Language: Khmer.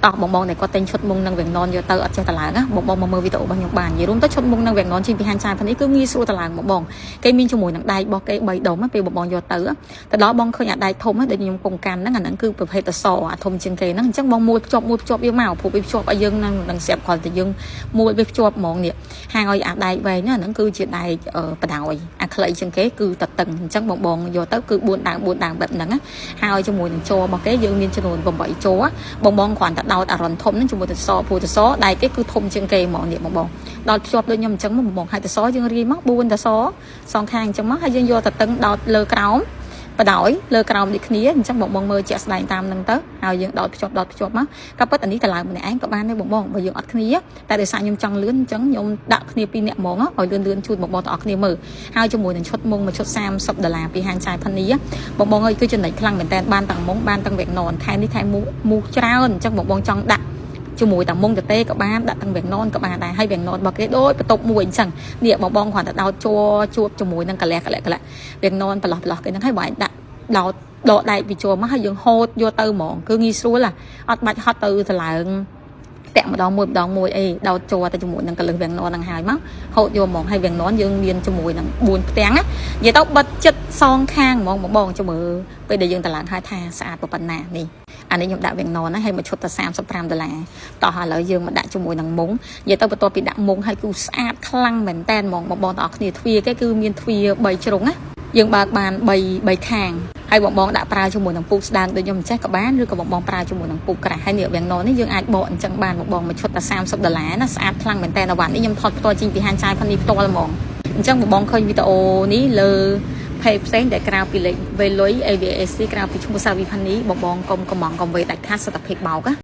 តោះបងបងដែលគាត់ទិញឈុតមុងនិងវាំងននយកទៅអត់ចេះតឡើងណាបងបងមកមើលវីដេអូរបស់ខ្ញុំបាននិយាយរួមទៅឈុតមុងនិងវាំងននចេញពីហាងចាយផានេះគឺងាយស្រួលតឡើងបងបងគេមានជាមួយនឹងដែករបស់គេ3ដុំពេលបងបងយកទៅទៅដល់បងឃើញអាដែកធំដូចខ្ញុំពងកាន់ហ្នឹងអាហ្នឹងគឺប្រភេទតសអាធំជាងគេហ្នឹងអញ្ចឹងបងមួលភ្ជាប់មួលភ្ជាប់វាមកព្រោះវាភ្ជាប់ឲ្យយើងនឹងនឹងស្រាប់គ្រាន់តែយើងមួលវាភ្ជាប់ហ្មងនេះហើយអាដែកវែងហ្នឹងអាហ្នឹងគឺជាដែកបដោយអាខ្លីជាងគេគឺតតឹងអញ្ចឹងបងបងយកទៅគឺ4ដើម4ដើមបែបហ្នឹងណាហើយជាមួយនឹងជ័ររបស់គេយើងមានចំនួន8ជ័របងបងគ្រាន់តែដោតអារ៉ុនធំហ្នឹងជាមួយតសព្រោះតសដែកគេគឺធំជាងគេហ្មងនេះបងបងដោតភ្ជាប់ដូចខ្ញុំអញ្ចឹងបងបងហើយតសយើងរាយមក4តសសងខាងអញ្ចឹងមកហើយយើងយកតតឹងដោតលើក្រោមបដោយលើក្រោមដូចគ្នាអញ្ចឹងបងបងមើលជាក់ស្ដែងតាមនឹងទៅហើយយើងដោតភ្ជាប់ដោតភ្ជាប់មកក៏ពិតអានេះតឡើងម្នាក់ឯងក៏បានដែរបងបងបើយើងអត់គ្នាតែដោយសារខ្ញុំចង់លឿនអញ្ចឹងខ្ញុំដាក់គ្នាពីរនាក់ហ្មងឲ្យលឿនលឿនជូនបងបងទាំងអស់គ្នាមើលហើយជាមួយនឹងឈុតមុងមួយឈុត30ដុល្លារពីហាងចាយផានីបងបងអើយគឺចំណេញខ្លាំងមែនតើបានទាំងមុងបានទាំងវែកននខែនេះខែមូមូច្រើនអញ្ចឹងបងបងចង់ដាក់ជាមួយតែមុងតទេក៏បានដាក់ទាំងវាំងននក៏បានដែរហើយវាំងននរបស់គេដូចបន្ទប់មួយអញ្ចឹងនេះបងបងគ្រាន់តែដោតជួជួបជាមួយនឹងកលះកលះកលះវាំងននប្រឡោះប្រឡោះគេហ្នឹងហើយបងឯងដាក់ដោតដកដែកពីជួមកហើយយើងហូតយកទៅហ្មងគឺងាយស្រួលអត់បាច់ហត់ទៅតម្លើងតាក់ម្ដងមួយម្ដងមួយអីដោតជួទៅជាមួយនឹងកលឹះវាំងននហ្នឹងហើយមកហូតយកហ្មងហើយវាំងននយើងមានជាមួយនឹង4ផ្ទាំងណានិយាយទៅបិទចិត្តសងខាងហ្មងបងបងចាំមើលពេលដែលយើងតម្លើងហើយថាស្អាតប៉ុណ្ណានេះអានេះខ្ញុំដាក់វាំងននណាហើយមួយឈុតតែ35ដុល្លារតោះឥឡូវយើងមកដាក់ជាមួយនឹងមុងនិយាយទៅបន្ទាប់ពីដាក់មុងហើយគឺស្អាតខ្លាំងមែនតែនហ្មងបងបងទាំងអស់គ្នាទ្វារគេគឺមានទ្វារ3ជ្រុងណាយើងបើកបាន3 3ខាងហើយបងបងដាក់ប្រើជាមួយនឹងពូកស្ដើងដូចខ្ញុំចេះក៏បានឬក៏បងបងប្រើជាមួយនឹងពូកក្រាស់ហើយនេះវាំងនននេះយើងអាចបកអញ្ចឹងបានបងបងមួយឈុតតែ30ដុល្លារណាស្អាតខ្លាំងមែនតែនអវ៉ាន់នេះខ្ញុំថតផ្ទាល់ចេញពីហាងចាយផានីផ្ទាល់ហ្មងអញ្ចឹងបងបងឃើញវីដេអូនេះលើ page ផ្សេងដែលក្រៅពីលេខវេលុយ AVAC ក្រៅពីឈ្មោះសាវីផានីបងបងកុំកំងកុំវេដាច់ខាតសតភាពបោកណា។